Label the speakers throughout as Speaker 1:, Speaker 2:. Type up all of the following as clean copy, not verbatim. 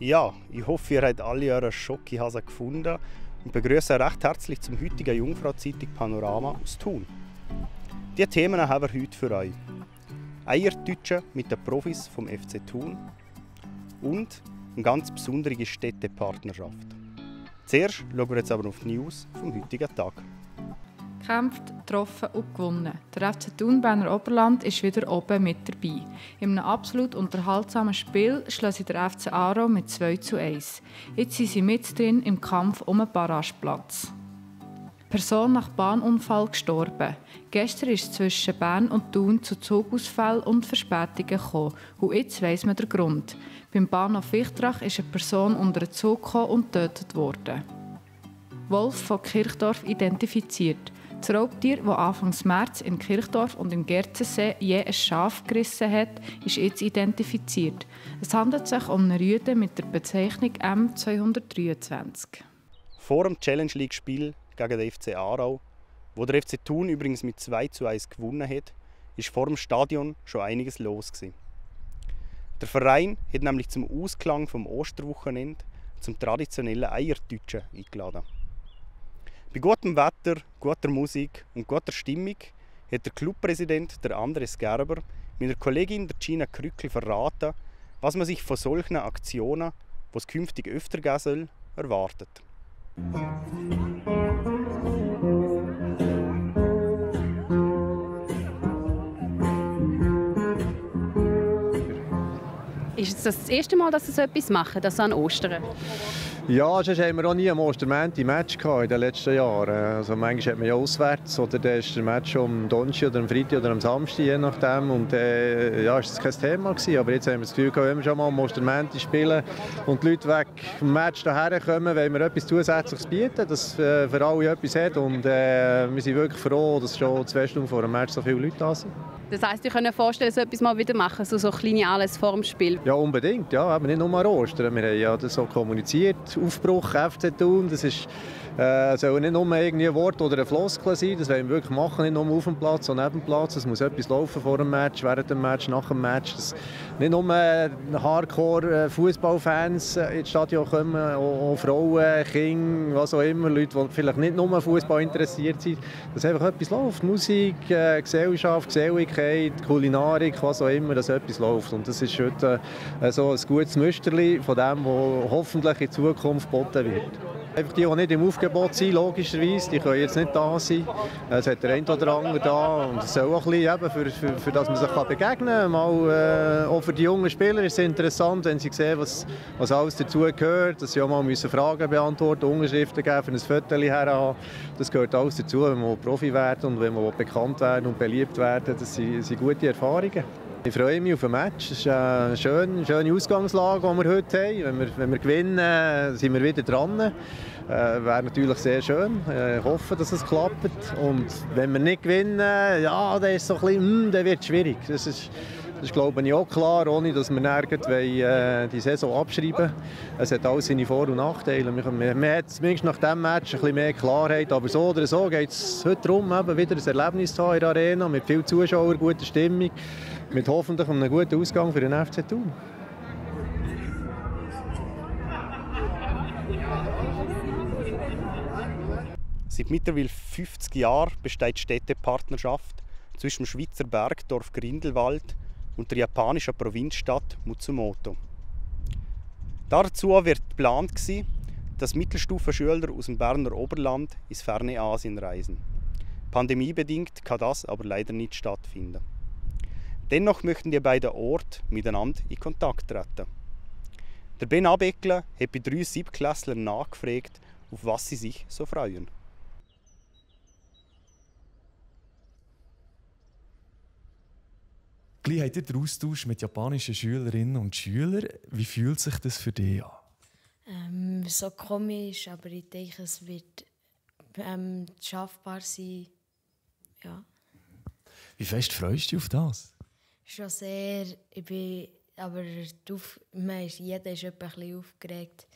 Speaker 1: Ja, ich hoffe, ihr habt alle euren Schokihase gefunden und begrüße euch recht herzlich zum heutigen Jungfrau-Zeitung Panorama aus Thun. Diese Themen haben wir heute für euch. Eiertütschen mit den Profis vom FC Thun und eine ganz besondere Städtepartnerschaft. Zuerst schauen wir jetzt aber auf die News vom heutigen Tag.
Speaker 2: Gekämpft, getroffen und gewonnen. Der FC Thun Berner Oberland ist wieder oben mit dabei. In einem absolut unterhaltsamen Spiel schloss der FC Aarau mit 2:1. Jetzt sind sie mit drin im Kampf um einen Barrageplatz. Person nach Bahnunfall gestorben. Gestern ist es zwischen Bern und Thun zu Zugausfällen und Verspätungen gekommen. Und jetzt weiss man den Grund. Beim Bahnhof Wichtrach ist eine Person unter einen Zug gekommen und getötet worden. Wolf von Kirchdorf identifiziert. Das Raubtier, das Anfang März in Kirchdorf und im Gerzensee je ein Schaf gerissen hat, ist jetzt identifiziert. Es handelt sich um eine Rüde mit der Bezeichnung M223.
Speaker 1: Vor dem Challenge League-Spiel gegen den FC Aarau, wo der FC Thun übrigens mit 2:1 gewonnen hat, ist vor dem Stadion schon einiges los gewesen. Der Verein hat nämlich zum Ausklang vom Osterwochenende zum traditionellen Eiertütschen eingeladen. Bei gutem Wetter, guter Musik und guter Stimmung hat der Clubpräsident der Andres Gerber meiner Kollegin der Gina Krückel verraten, was man sich von solchen Aktionen, die es künftig öfter geben soll, erwartet.
Speaker 3: Ist das erste Mal, dass Sie so etwas machen, das an Ostern?
Speaker 4: Ja, sonst haben wir auch nie am Ostermänti Match in den letzten Jahren. Also manchmal hat man ja auswärts oder dann ist der Match am Donnerstag oder am Freitag oder am Samstag, je nachdem. Und ja, ist das kein Thema gewesen. Aber jetzt haben wir das Gefühl, wenn wir schon mal am Ostermänti spielen und die Leute weg vom Match hierher kommen, wollen wir etwas Zusätzliches bieten, das für alle etwas hat. Und wir sind wirklich froh, dass schon 2 Stunden vor dem Match so viele Leute da sind.
Speaker 3: Das heisst, Sie können vorstellen, so etwas mal wieder machen, so kleine Anlässe vor dem Spiel?
Speaker 4: Ja, unbedingt. Ja, aber nicht nur an Ostern. Wir haben ja das so kommuniziert. Aufbruch FC Thun, das ist, soll nicht nur irgendwie ein Wort oder ein Floskel sein, das wollen wir wirklich machen, nicht nur auf dem Platz, sondern neben dem Platz. Es muss etwas laufen vor dem Match, während dem Match, nach dem Match. Dass nicht nur Hardcore-Fußballfans ins Stadion kommen, auch Frauen, Kinder, was auch immer, Leute, die vielleicht nicht nur Fußball interessiert sind, dass einfach etwas läuft. Musik, Gesellschaft, Geselligkeit, Kulinarik, was auch immer, dass etwas läuft. Und das ist heute so ein gutes Müsterli von dem, was hoffentlich in Zukunft geboten wird. Einfach die nicht im Aufgebot sind, logischerweise, die können jetzt nicht da sein. Es hat der eine oder andere da und es soll auch ein bisschen, für dass man sich begegnen kann. Mal, auch für die jungen Spieler ist es interessant, wenn sie sehen, was alles dazu gehört, dass sie auch mal Fragen beantworten müssen, Unterschriften geben, für ein Foto herhaben. Das gehört alles dazu, wenn man Profi werden und wenn man bekannt werden und beliebt werden. Das sind gute Erfahrungen. Ich freue mich auf ein Match. Es ist eine schöne Ausgangslage, die wir heute haben. Wenn wir gewinnen, sind wir wieder dran. Wäre natürlich sehr schön. Ich hoffe, dass es klappt. Und wenn wir nicht gewinnen, ja, dann ist es so ein bisschen, dann wird es schwierig. Das ist glaube ich auch klar, ohne dass wir nirgends die Saison abschreiben. Es hat alles seine Vor- und Nachteile. Man hat zumindest nach diesem Match ein bisschen mehr Klarheit. Aber so oder so geht es heute darum, wieder ein Erlebnis zu haben in der Arena, mit vielen Zuschauern, guter Stimmung, mit hoffentlich einem guten Ausgang für den FC Thun.
Speaker 1: Seit mittlerweile 50 Jahren besteht die Städtepartnerschaft zwischen dem Schweizer Bergdorf Grindelwald und der japanischen Provinzstadt Matsumoto. Dazu wird geplant, dass Mittelstufenschüler aus dem Berner Oberland ins ferne Asien reisen. Pandemiebedingt kann das aber leider nicht stattfinden. Dennoch möchten die beiden Orte miteinander in Kontakt treten. Der Ben Abeckler hat bei 3 Siebtklässlern nachgefragt, auf was sie sich so freuen.
Speaker 5: Gleich habt ihr den Austausch mit japanischen Schülerinnen und Schülern. Wie fühlt sich das für dich an?
Speaker 6: So komisch, aber ich denke, es wird schaffbar sein. Ja.
Speaker 5: Wie fest freust du dich auf das?
Speaker 6: Schon sehr. Aber jeder ist etwa ein bisschen aufgeregt.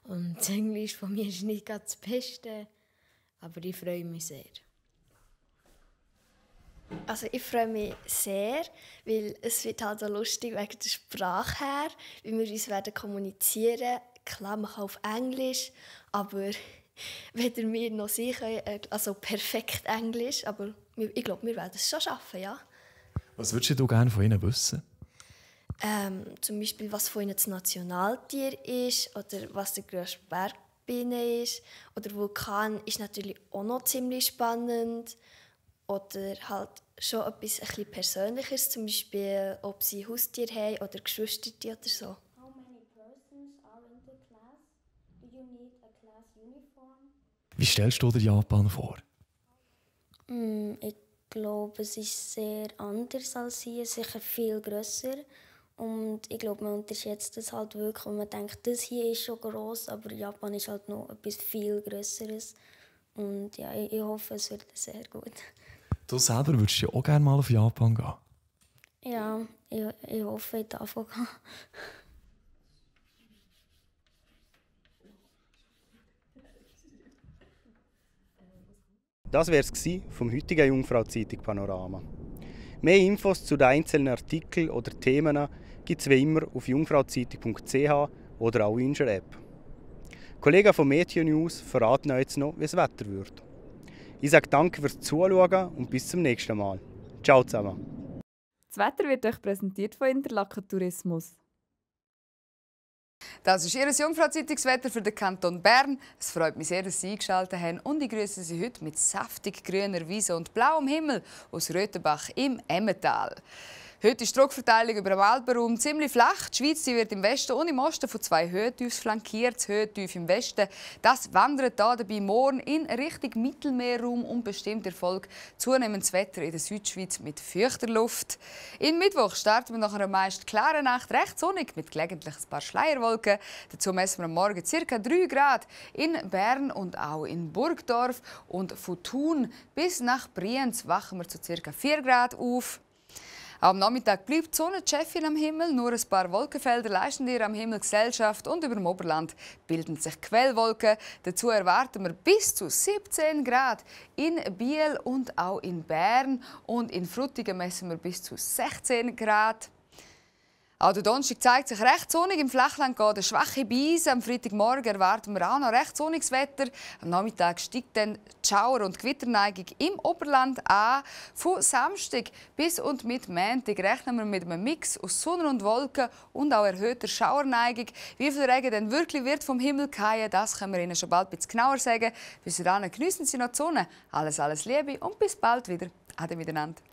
Speaker 6: Und das Englisch von mir ist nicht ganz das Beste. Aber ich freue mich sehr.
Speaker 7: Also ich freue mich sehr, weil es wird halt auch lustig wegen der Sprache her, wie wir uns werden kommunizieren. Klar, man kann auf Englisch, aber weder wir noch sie können, also perfekt Englisch, aber ich glaube, wir werden es schon schaffen, ja.
Speaker 5: Was würdest du gerne von ihnen wissen?
Speaker 7: Zum Beispiel, was von ihnen das Nationaltier ist oder was der grösste Berg bei ihnen ist. Oder Vulkan ist natürlich auch noch ziemlich spannend. Oder halt schon etwas ein bisschen Persönliches, zum Beispiel, ob sie Haustiere haben oder Geschwister oder so.
Speaker 8: How many persons are in the class? Do you need a class uniform?
Speaker 5: Wie stellst du dir Japan vor?
Speaker 8: Ich glaube, es ist sehr anders als hier, sicher viel grösser. Und ich glaube, man unterschätzt das halt wirklich, und man denkt, das hier ist schon gross, aber Japan ist halt noch etwas viel Grösseres. Und ja, ich hoffe, es wird sehr gut.
Speaker 5: Du selber würdest ja auch gerne mal auf Japan gehen.
Speaker 8: Ja, ich hoffe, ich darf auch gehen.
Speaker 1: Das wäre es vom heutigen Jungfrau-Zeitung Panorama. Mehr Infos zu den einzelnen Artikeln oder Themen gibt es wie immer auf jungfrauzeitung.ch oder auch in unserer App. Kollegen von Meteo News verraten euch jetzt noch, wie das Wetter wird. Ich sage danke fürs Zuschauen und bis zum nächsten Mal. Ciao zusammen.
Speaker 9: Das Wetter wird euch präsentiert von Interlaken Tourismus.
Speaker 10: Das ist Ihr Jungfrau-Zeitungswetter für den Kanton Bern. Es freut mich sehr, dass Sie eingeschaltet haben, und ich grüße Sie heute mit saftig grüner Wiese und blauem Himmel aus Röthenbach im Emmental. Heute ist die Druckverteilung über den Alpenraum ziemlich flach. Die Schweiz wird im Westen und im Osten von 2 Höhentiefs flankiert. Das Höhentief im Westen das wandert dabei morgen in Richtung Mittelmeerraum und bestimmt Erfolg zunehmendes Wetter in der Südschweiz mit feuchter Luft. In Mittwoch starten wir nach einer meist klaren Nacht recht sonnig mit gelegentlich ein paar Schleierwolken. Dazu messen wir am Morgen ca. 3 Grad in Bern und auch in Burgdorf. Und von Thun bis nach Brienz wachen wir zu ca. 4 Grad auf. Am Nachmittag bleibt die Sonne die Chefin am Himmel, nur ein paar Wolkenfelder leisten ihr am Himmel Gesellschaft, und über dem Oberland bilden sich Quellwolken. Dazu erwarten wir bis zu 17 Grad in Biel und auch in Bern, und in Frutigen messen wir bis zu 16 Grad. Auch der Donnerstag zeigt sich recht sonnig. Im Flachland geht eine schwache Brise. Am Freitagmorgen erwarten wir auch noch recht sonniges Wetter. Am Nachmittag steigt dann die Schauer- und Gewitterneigung im Oberland an. Von Samstag bis und mit Montag rechnen wir mit einem Mix aus Sonne und Wolken und auch erhöhter Schauerneigung. Wie viel Regen denn wirklich wird vom Himmel fallen, das können wir Ihnen schon bald ein bisschen genauer sagen. Bis dahin geniessen Sie noch die Sonne. Alles Liebe und bis bald wieder. Ade miteinander.